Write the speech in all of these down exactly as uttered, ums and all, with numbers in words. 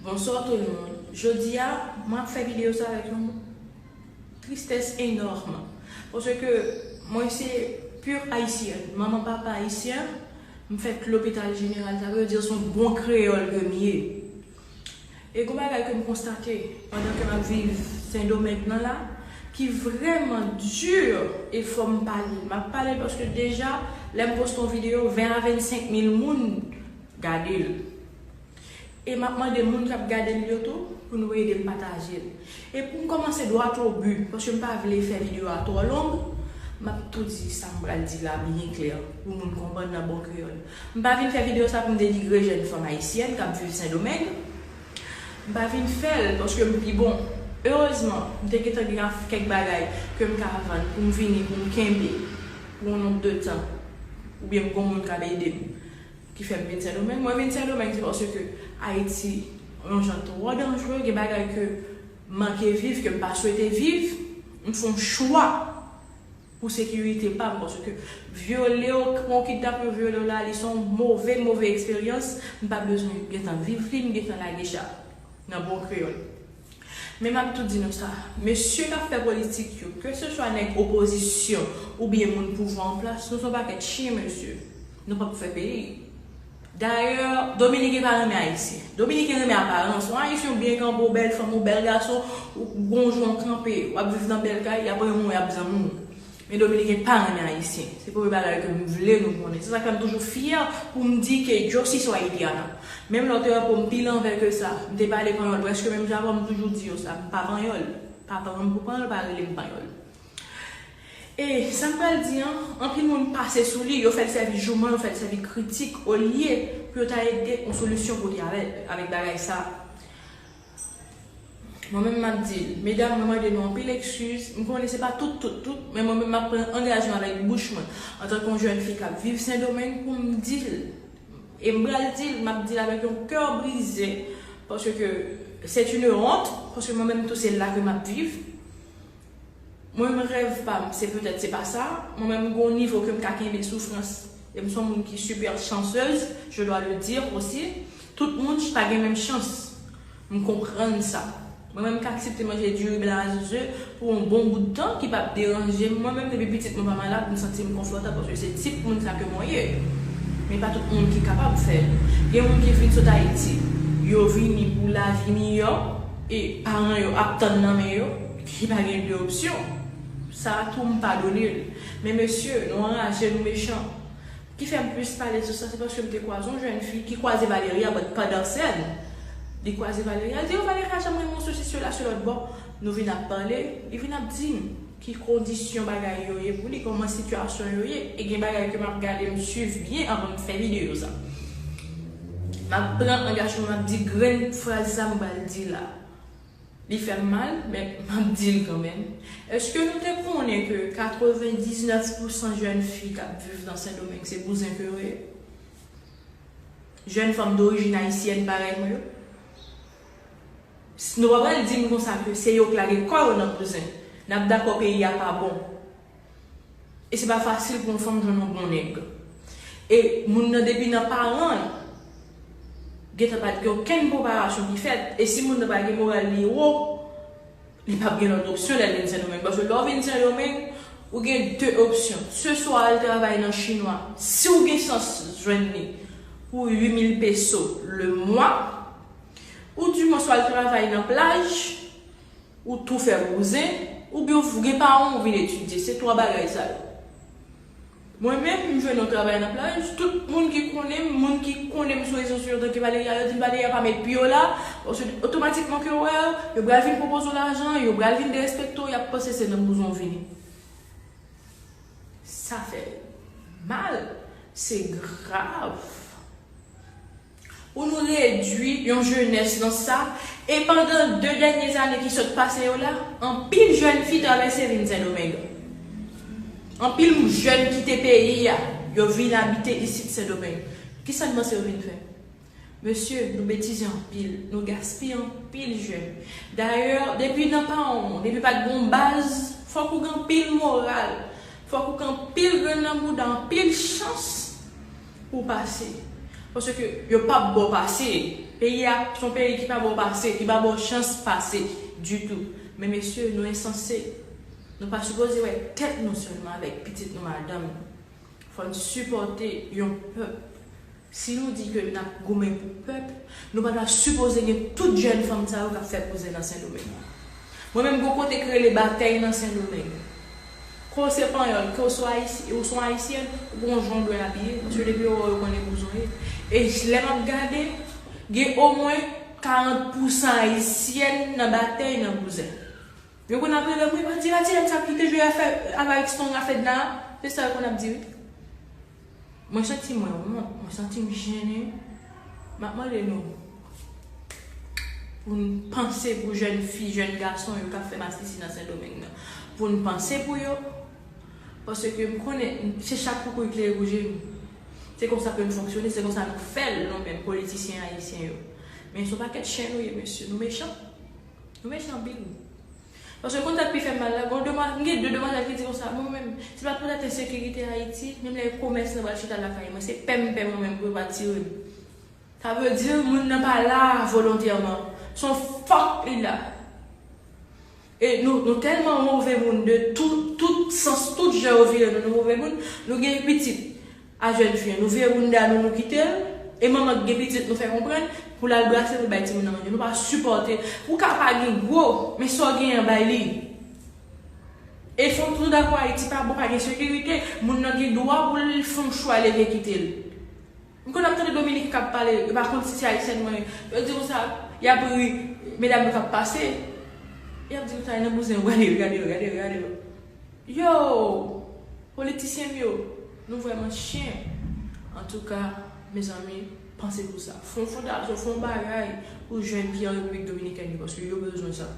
Bonsoir tout le monde. Jodi a, mwen ap fè videyo sa avèk yon tristès enòm. Paske mwen se pur ayisyen. Manman papa ayisyen, m fèt lopital jeneral, sa vle di se yon bon kreyòl ke m ye. E gon bagay ke m konstate pandan ke m ap viv Sendomeng nan la, ki vrèman di e fò m pale. M ap pale paske deja, lè m poste yon videyo, ven a vennsenk mil moun gade l. E m ap mande moun k ap gade l yo tou pou nou ede m pataje l. E pou m kòmanse droit au but, paske m pa vle fè videyo a twò long, m ap tou di sa m pral di la byen klè pou moun konprann nan bon kreyòl. M pa vin fè videyo sa pou m denigre jèn fanm ayisyèn k ap viv Sendomeng. M pa vin fè l paske m pi bon. Erezman, m te gentan gen kèk bagay ke m ka vann pou m vini, pou m kenbe pou yon nonb de tan, oubyen m gon moun k ap ede m ki fè m vin Sendomeng. Mwen vin Sendomeng, se paske Ayiti yon jan twò danjere, gen bagay ke m manke viv, ke m pa swete viv, m fè yon chwa pou sekirite pa m, paske vyole w, pran w kidnape w, vyole w la, li se yon move, move eksperyans, m pa bezwen gentan viv li, m gentan lage cha nan bon kreyòl. Men m ap tou di nou sa, mesye k ap fè politik yo, keseswa nèg opozisyon oubyen moun pouvwa an plas, nou se yon pakèt chen, mesye. Nou p ap fè peyi. Dayè, Dominiken pa renmen Ayisyen. Dominiken renmen aparans. Yon Ayisyen, ou byen kanpe, ou bèl fanm, ou bèl gason, ou gon jan w kanpe, w ap viv nan bèl kay, y ap renmen w, y ap zanmi w. Men Dominiken pa renmen Ayisyen. Se premye bagay ke m vle nou konnen. Se sa k fè m toujou fyè pou m di ke yo si so Haitiana. Menm lè w te wè po m pi lanvè ke sa, m te pale panyòl prèske menm jan avè w, m toujou di yo sa. M pa panyòl. Pa pran m pou panyòl, pa rele m panyòl. E sa m pral di an, anpil moun pase sou li, yo fè l sèvi jouman, yo fè l sèvi kritik, olye pou yo ta ede yon solisyon pote avè, avèk bagay sa. Mwen menm m ap di l, medam, mwen mande nou anpil ekskiz. M konnen se pa tout, tout, tout, men mwen menm m ap pran angajman avèk bouch mwen, antanke yon jèn fi k ap viv Sendomeng, pou m di l. E m pral di l, m ap di l avèk yon kè brize, paske c'est une honte, paske mwen menm tou se la ke m ap viv. Mwen menm rèv pa m, se petèt se pa sa. Mwen menm m gon nivo ke m ka kenbe soufrans. E m se yon moun ki super chanceuse, je dois le dire aussi. Tout moun pa gen menm chans. M konprann sa. Mwen menm m ka aksepte manje diri blan a ze pou yon bon bout tan ki p ap deranje m. Mwen menm depi pitit mwen pa malad, m santi m konfòtab paske se tip moun sa ke mwen ye. Men pa tout moun ki kapab fè l. Gen moun ki vin sot Ayiti, yo vini pou lavi miyò e paran yo ap tann nan men yo, ki pa gen de opsyon. Sa a tou m padone l. Men mesye, nou anraje, nou mechan. Ki fè m plis pale sou sa, se paske m te kwaze yon jèn fi ki kwaze Valeria, but pa nan sèn. Li kwaze Valeria, li di, "Oh, Valeria janm renmen yon sosis yo la sou lòt bò." Nou vin ap pale, li vin ap di m ki kondisyon bagay yo ye pou li, kòman sitiyasyon yo ye. E gen bagay ke m ap gade, m swiv byen anvan m fè videyo sa. M ap pran angajman, m ap di grenn fraz sa m pral di la. Li fè m mal, men m ap di l kanmenm. Èske nou te konnen ke katrevendiznèf pousan jèn fi k ap viv nan Sendomeng se bouzen ke yo ye? Jèn fanm dorijin ayisyèn parèy mwen yo? S-, nou pa pral di m konsa ke se yo k lage kò yo nan bouzen. N ap dakò peyi a pa bon. E se pa fasil pou yon fanm jwenn yon bon nèg. E moun nan depi nan paran l, gentan pa t gen okenn preparasyon ki fèt. E si moun nan pa gen moral li wo, li p ap gen lòt opsyon lè l vin Sendomeng. Paske lè w vin Sendomeng, ou gen de opsyon. Se swa al travay nan chinwa, si w gen chans jwenn li, pou uit mil peso le mwa, ou dimwen swa al travay nan plaj, ou tou fè bouzen, oubyen w gen paran w vin etidye. Se twa bagay sa yo. Mwen menm, m jwenn yon travay nan plaj, tout moun ki konnen m, moun ki konnen m sou rezo sosyo antanke Valeria, yo di m Valeria pa met pye w la, paske otomatikman ke yo wè w, yo pral vin pwopoze w lajan, yo pral vin derespekte w, y ap panse se nan bouzen w vini. Sa fè mal, se grav. Pou nou redwi yon jenès nan sa, e pandan de dènye ane ki sot pase yo la, anpil jèn fi travèse vin Sendomeng. Anpil jèn kite peyi a, yo vin abite isit Sendomeng. Kisa n panse yo vin fè? Mesye, nou betize anpil, nou gaspiye anpil jèn. Dayè, depi nan paran w, depi pa t gon baz, fòk ou gen anpil moral, fòk ou gen anpil grenn nan bouda, anpil chans pou w pase. Paske yo p ap ba w pase. Peyi a se yon peyi ki pa ba w pase, ki pa ba w chans pase ditou. Men mesye, nou ensanse. Nou pa sipoze wè tèt nou sèlman avèk pitit nou, madanm nou. Fò n sipòte yon pèp. Si nou di ke n ap goumen pou pèp, nou pa ta sipoze gen tout jèn fanm sa yo k ap fè bouzen nan Sendomeng. Mwen menm, gon kote ki rele Batèy nan Sendomeng. Ke w se panyòl, ke w se ayisyen, ou se yon ayisyèn, ou gon jan w dwe abiye, paske depi yo wè w, yo konnen bouzen w ye. E lè m ap gade, gen omwen karant pousan ayisyèn nan Batèy nan bouzen. Yo konn ap rele m, wi, pati, pati, lè m sa kite jwe afè avèk Strong, afè Dna, se sa yo konn ap di, wi. Mwen santi mwen wont, mwen santi m jennen. M ap mande nou pou n panse pou jèn fi, jèn gason yo k ap fè masisi nan Sendomeng nan. Pou n panse pou yo, paske m konnen se chat koukouy k leve pou jenou. Se konsa ke n fonksyone, se konsa nou fè l, nou menm politisyen ayisyen yo. Men se yon pakèt chen nou ye, mesye, nou mechan. Nou mechan anpil. Paske konn sa k pi fè m mal la, gon demwa-, m gen de demwazèl ki di konsa, mwen menm, se pa poutèt ensekirite Ayiti, menm lè komès nan pral chita lakay mwen, se pè m pè mwen menm pou yo pa tire m. Sa vle di moun nan pa la volontèman. Se yon fòk li la. E nou, nou tèlman move moun de tout, tout sans, tout jan yo vire nou, nou move moun, nou gen pitit a jèn fi an, nou vire moun da nou, nou kite l, e manman k gen pitit, nou fè konprann, pou l al brase, pou l bay timoun nan manje. Nou pa sipòte. Ou ka pa gen gwo, men sa w genyen, bay li. E fòk nou dakò, Ayiti pa bon, pa gen sekirite, moun nan gen dwa pou l fè yon chwa leve kite l. M konn ap tande Dominik k ap pale, yo pa konn si se ayisyèn mwen ye. Yo di konsa, y ap ri, medam yo k ap pase. Y ap di konsa, nan bouzen, gade yo, gade yo, gade yo, gade yo. Yo, politisyen m yo, nou vrèman chen. Antouka, mezanmi, panse pou sa. Fè yon fondasyon, fè yon bagay pou jèn ki an Repiblik Dominikèn yo, paske yo bezwen sa.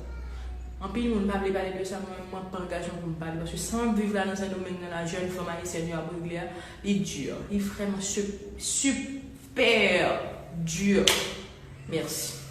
Anpil moun pa vle pale de sa, mwen menm, mwen ap pran angajman pou m pale, paske sa m ap viv la nan Sendomeng nan la, jèn fanm ayisyèn yo ap regle a, li di, li vrèman su-, super di. Mèsi.